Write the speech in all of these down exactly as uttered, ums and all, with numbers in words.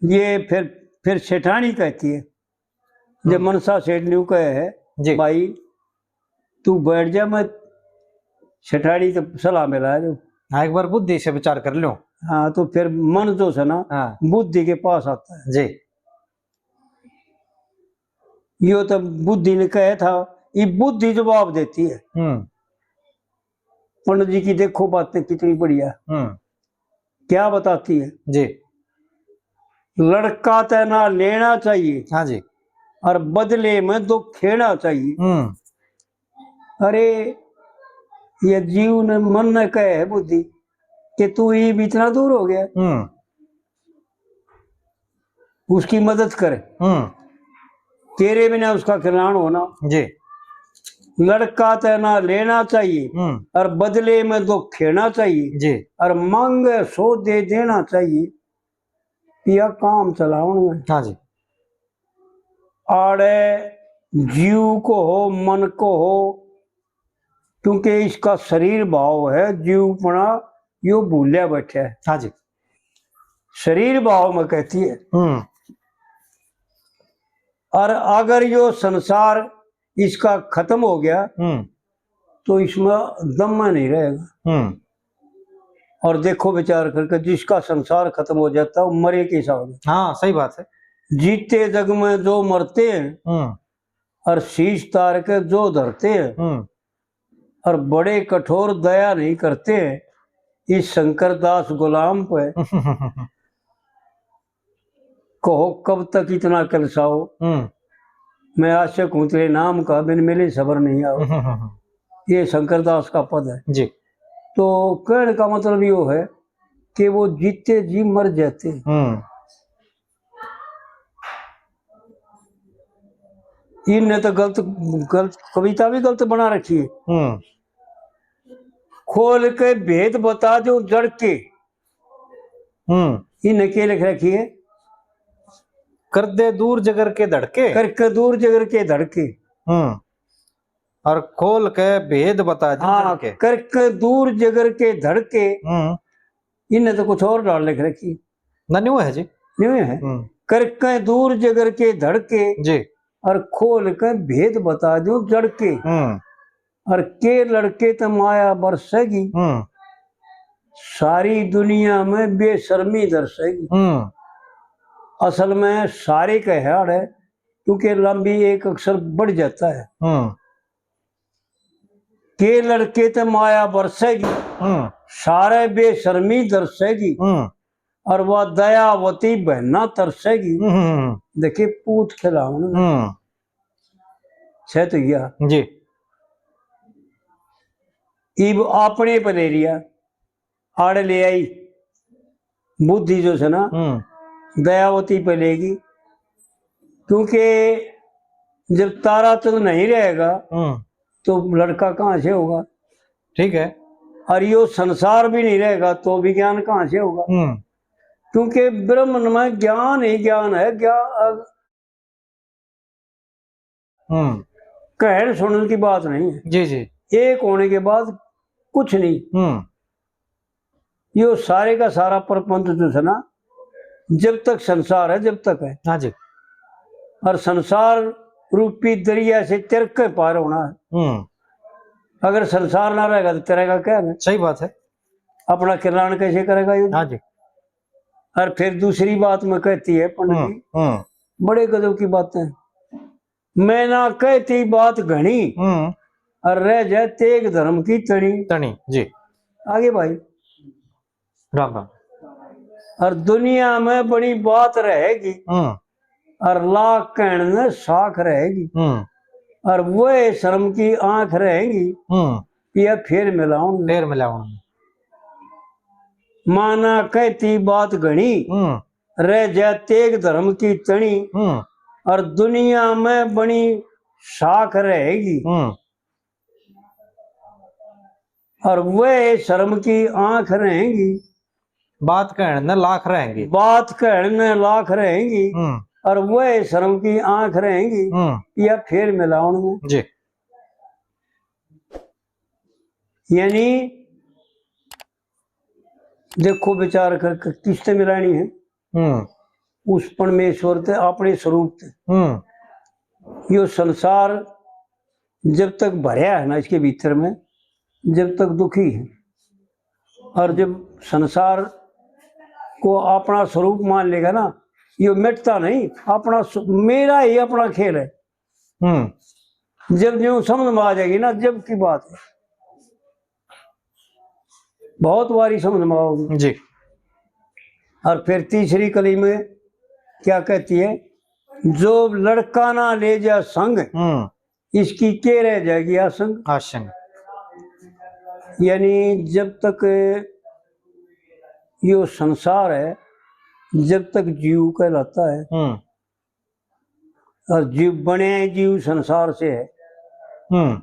ये फिर फिर सेठानी कहती है, जब हम्म। मनसा सेठ न्यू कहे है, जी। भाई तू बैठ जा, मैं सेठानी तो सलाह मिला दो। हाँ, एक बार बुद्धि से विचार कर लो। हाँ, तो फिर मन जो है ना, हाँ। बुद्धि के पास आता है। जी। यो तो बुद्धि ने कहे था, ये बुद्धि जवाब देती है। हम्म। पंडित जी की देखो बातें कितनी बढ़िया। हम्म। क्या बताती है? जी। लड़का तै ना लेना चाहिए। हाँ जी। और बदले में दुख खेना चाहिए। हम्म। अरे, ये जीव ने, मन ने कहे है बुद्धि कि तू ये भी इतना दूर हो गया। हम्म। उसकी मदद कर। हम्म। तेरे बिना उसका कल्याण होना। जी। लड़का तै ना लेना चाहिए। हम्म। और बदले में दुख खेना चाहिए। जी। और मांगे सो दे देना चाहिए। या काम चलावण में। हाँ जी। आड़े जीव को हो, मन को हो, क्योंकि इसका शरीर भाव है, जीवपना यो भूल्या बैठा है। हाँ जी। शरीर भाव में कहती है। हम्म। और अगर यो संसार इसका खत्म हो गया, हम्म। तो इसमें दम में नहीं रहेगा। हम्म। और देखो विचार करके, जिसका संसार खत्म हो जाता है, वो मरे के हिसाब से। हाँ, सही बात है। जीते जग में जो मरते हैं, हम्म। और शीश तार के जो धरते हैं, हम्म। और बड़े कठोर दया नहीं करते, इस शंकर दास गुलाम पे कहो कब तक इतना कलसाओ। हम्म। मैं आशिक हूँ तेरे नाम का, बिन मिले सबर नहीं आओ। हम्म। ये शंकर दास का पद है। जी। तो कहने का मतलब यो है कि वो जीते जी मर जाते। हम्म। इनने तो गलत, गलत कविता भी गलत बना रखी है। हम्म। खोल के भेद बता दो जड़ के। हम्म। इनने के लिख रखी है? कर दे दूर जगर के धड़के। करके दूर जगर के धड़के। हम्म। और खोल के भेद बता दो हाँ, जड़ के। करके दूर जगर के धड़के। हम्म। इनने तो कुछ और डाल लिख रखी। ना, न्यू है जी। न्यू है। हम्म। करके दूर जगर के धड़के। जी। और खोल के भेद बता दो जड़ के। हम्म। और के लड़के ते माया बरसेगी। हम्म। सारी दुनिया में बेशर्मी दरसेगी। हम्म। असल में सारे के ह्याड़ है, क्योंकि लंबी एक अक्षर बढ़ जाता है। हम्म। के लड़के ते माया बरसेगी, हम्म। सारे बेशर्मी दरसेगी, हम्म। और वह दयावती बहना तरसेगी। हम्म। देखिए, पूत खिलावन में। हम्म। छह तो गया। जी। इब आपने पे ले लिया, आड़े ले आई बुद्धि जो है ना, हम्म। दयावती पे लेगी, क्योंकि जब तारा चंद नहीं रहेगा, हम्म। तो लड़का कहाँ से होगा? ठीक है। और यो संसार भी नहीं रहेगा, तो विज्ञान कहाँ से होगा? हम्म। क्योंकि ब्रह्म में ज्ञान ही ज्ञान है, ज्ञान, हम्म। कहण सुनण की बात नहीं है। जी, जी। एक होने के बाद कुछ नहीं। हम्म। यो सारे का सारा प्रपंच जो है ना, जब तक संसार है, जब तक है। हाँ जी। और संसार रूपी दरिया से तैर के पार होना है। हम्म। अगर संसार ना रहेगा तो तैरेगा क्या ना? सही बात है। अपना कल्याण कैसे करेगा ये? हाँ जी। और फिर दूसरी बात में कहती है पंडित जी, हम्म, हम्म। बड़े गजब की बातें। मैं ना कहती बात घणी, हम्म। और रह जाए तेग धर्म की तणी। तणी, जी। आगे भाई। राम राम। और दुनिया में बड़ी बात रहेगी, हम्म। और लाख कहण ने साख रहेगी, हम्म। और वह शर्म की आंख रहेगी, हम्म। या फेर मिलाउण ने। फेर मिलाउण ने। माना कहती बात घणी, हम्म। रह जा तेग धर्म की तणी, हम्म। और दुनिया में बड़ी साख रहेगी। हम्म। और वह शर्म की आंख रहेंगी। बात कहण ने लाख रहेंगी। बात कहण ने लाख रहेंगी। हम्म। और वह शर्म की आंख रहेंगी। हम्म। या फेर मिलाउण में। जी। यानी देखो विचार करके किससे मिलानी है। हम्म। उस परमेश्वर ते, अपने स्वरूप ते। हम्म। यो संसार जब तक भरया है ना इसके भीतर में, जब तक दुखी है। और जब संसार को अपना स्वरूप मान लेगा ना, यो मिटता नहीं। अपना स्व-, मेरा ही अपना खेल है। हम्म। जब जो समझ में आ जाएगी ना, जब की बात है, बहुत बारी समझ में आओगी। जी। और फिर तीसरी कली में क्या कहती है, "जो लड़का ना ले जा संग, हम्म। इसकी के रह जाएगी आसंग।" आसंग। यानी जब तक यो संसार है, जब तक जीव कहलाता है, हम्म। और जीव बने जीव संसार से है, हम्म।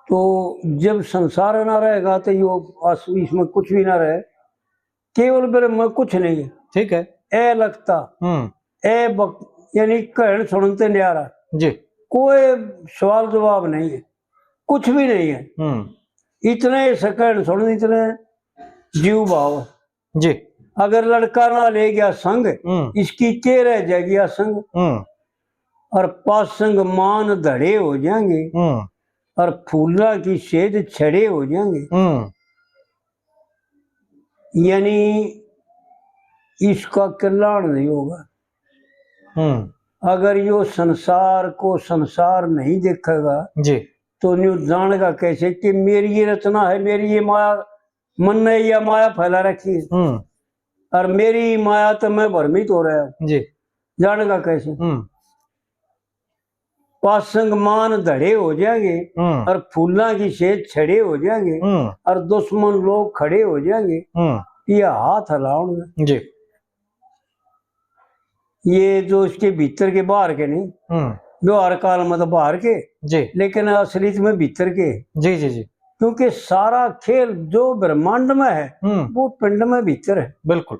तो जब संसार ना रहेगा तो यो आस-, इसमें कुछ भी ना रहे, केवल ब्रह्म में कुछ नहीं है। ठीक है। ए लगता, हम्म। ए बक-, यानी कहण सुनते न्यारा। जी। कोई सवाल जवाब नहीं है, कुछ भी नहीं है। हम्म। इतने से कहण सुन, इतने जीव भाव। जी। अगर लड़का ना ले गया संग, हम्म। इसकी के रह जाएगी आसंग। हम्म। और पासंग मान धड़े हो जाएंगे, हम्म। और फूला की सेज छड़े हो जाएंगे। हम्म। यानी इसका कल्याण नहीं होगा। हम्म। अगर यो संसार को संसार नहीं देखेगा, जी। तो न्यू जानेगा कैसे कि मेरी ये रचना है, मेरी ये माया, मन ने या माया फैला रखी है, हम्म। और मेरी माया तो मैं भ्रमित हो रहा हूँ। जी। जानेगा कैसे? हम्म। पासंग मान धड़े हो जाएंगे, हम्म। और फूलां की सेज छड़े हो जाएंगे, हम्म। और दुश्मन लोग खड़े हो जाएंगे, हम्म। ये हाथ हलाओगे। जी। ये जो इसके भीतर के बाहर के नहीं, हम्म। व्यवहार काल में तो बाहर के, जी। लेकिन असलियत में भीतर के। जी, जी, जी। क्योंकि सारा खेल जो ब्रह्मांड में है, हम्म। वो पिंड में भीतर है। बिल्कुल।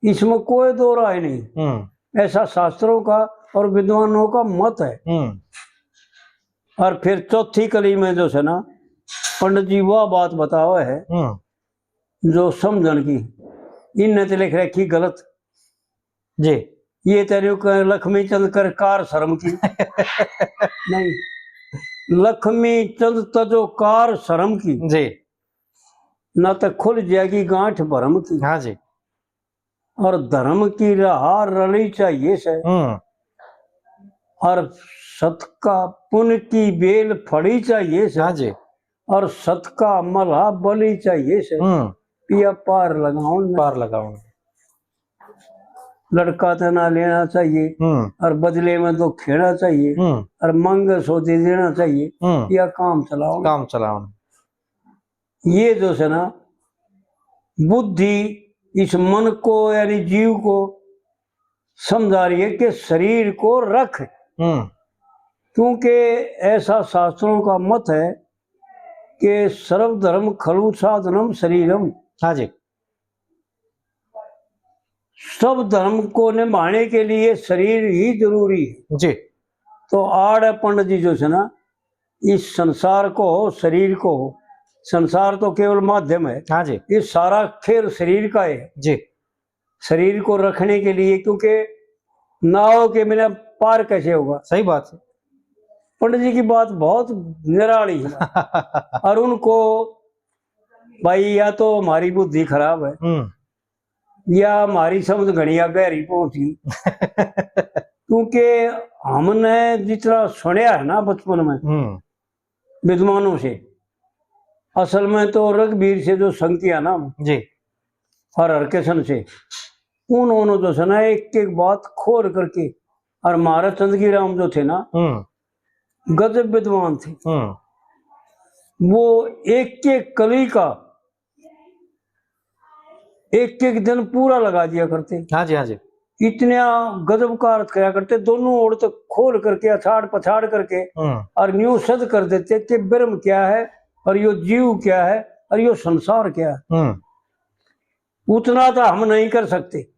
इसमें कोई दो राय नहीं। हम्म। ऐसा शास्त्रों का और विद्वानों का मत है। हम्म। और फिर चौथी कली में जो है ना, पंडित जी वह बात बतावे है, हम्म। जो समझण की, इनने तो लिख रखी गलत। जी। ये तेरे को लक्ष्मी चंद कर कार शर्म की। नहीं, लक्ष्मी चंद तजो कार शर्म की। जी। ना तो खुल जाएगी गांठ भरम की। हाँ जी। और धर्म की राह रली चाहिए से। हम्म। और सत का पुण्य की बेल फली चाहिए से। हाँ जी। और सत का मला बलि चाहिए से। हम्म। पिया पार लगाउण ने। पार लगाउण। लड़का ते ना लेना चाहिए, हम्म। और बदले में तो खेना चाहिए, हम्म। और मांगे सो दे देना चाहिए, हम्म। या काम चलाउण। काम चलाउण। ये जो है ना, बुद्धि इस मन को यानी जीव को समझा रही है कि शरीर को रख। हम्म। क्योंकि ऐसा शास्त्रों का मत है कि सर्वधर्म खलु साधनम शरीरम। हाँ जी। सब धर्म को निभाने के लिए शरीर ही जरूरी है। जी। तो आड़ पंडित जी जो है ना, इस संसार को हो, शरीर को हो, संसार तो केवल माध्यम है। हाँ जी। ये सारा खेल शरीर का है। जी। शरीर को रखने के लिए, क्योंकि नाव के बिना पार कैसे होगा? सही बात है। पंडित जी की बात बहुत निराली है। और उनको, भाई, या तो हमारी बुद्धि खराब है, हम्म। या हमारी समझ घणी आगे गहरी पहुंच गई। क्योंकि हमने जितना सुनया है ना बचपन में, हम्म। विद्वानों से, असल में तो रघुवीर से जो संग किया ना जी। और हरकिशन से, उन्होंने जो है ना एक एक बात खोल करके, और महाराज चंदगी राम जो थे ना, हम्म। गजब विद्वान थे। हम्म। वो एक एक कली का एक एक दिन पूरा लगा दिया करते। हाँ जी, हाँ जी। इतना गजब का अर्थ करा करते, दोनों ओर तक खोल करके, अछाड़ पछाड़ करके, हम्म। और न्यू सिद्ध कर देते कि ब्रह्म क्या है और यो जीव क्या है और यो संसार क्या है। हम्म। उतना तो हम नहीं कर सकते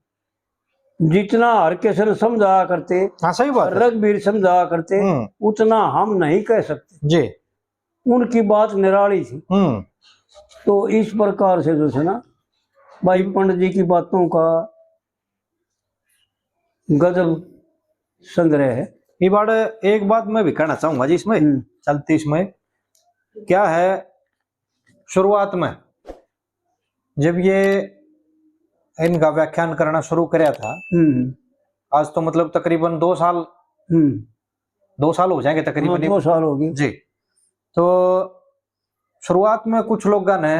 जितना हरकिशन समझाया करते, हाँ, सही बात है। रघुवीर समझाया करते, हम्म। उतना हम नहीं कह सकते। जी। उनकी बात निराली थी। हम्म। तो इस प्रकार से जो है ना, भाई पंडित जी की बातों का गजल संग्रह है। ये बार एक बात मैं भी कहना चाहूंगा जी, इसमें हम्म, चलती इसमें क्या है, शुरुआत में जब ये इनका व्याख्यान करना शुरू करया था, हम्म, आज तो मतलब तकरीबन दो साल, हम्म। दो साल हो जाएंगे हाँ, तकरीबन। दो साल हो गए। जी, तो शुरुआत में कुछ लोगों ने,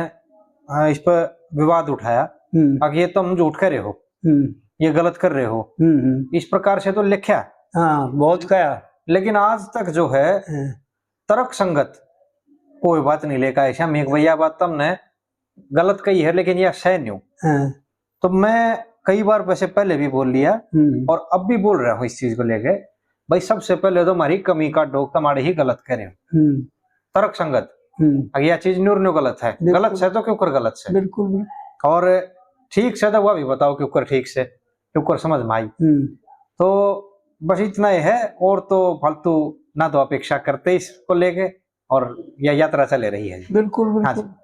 हाँ, इस पर विवाद उठाया हम्म, कि ये तुम झूठ कह रहे हो, हम्म, ये गलत कर रहे हो, हम्म, हम्म। इस प्रकार से तो लिखा, हाँ, बहुत कहा। लेकिन आज तक जो है हाँ, तर्क संगत कोई बात नहीं लेकर आए। श्याम एक भैया, बात तुमने गलत कही है, लेकिन यह सह नहीं हूँ। हाँ, तो मैं कई बार वैसे पहले भी बोल लिया हम्म, और अब भी बोल रहा हूँ इस चीज को लेके, भाई, सबसे पहले तो हमारी कमी काटो, तुम्हारे ही गलत कह रहे हो। हम्म, तर्क संगत, हम्म, अगर यह चीज न्यूर न्यू गलत है, बिल्कुल। गलत से तो क्यों कर गलत से, बिल्कुल, बिल्कुल। और ठीक से तो वह भी बताओ क्यों कर ठीक से, क्यों कर समझ में आई। हम्म, तो बस इतना ही है, और तो फालतू ना तो अपेक्षा करते इसको लेके, और यह यात्रा चले रही है। बिल्कुल, हाँ जी। बिल्कुल।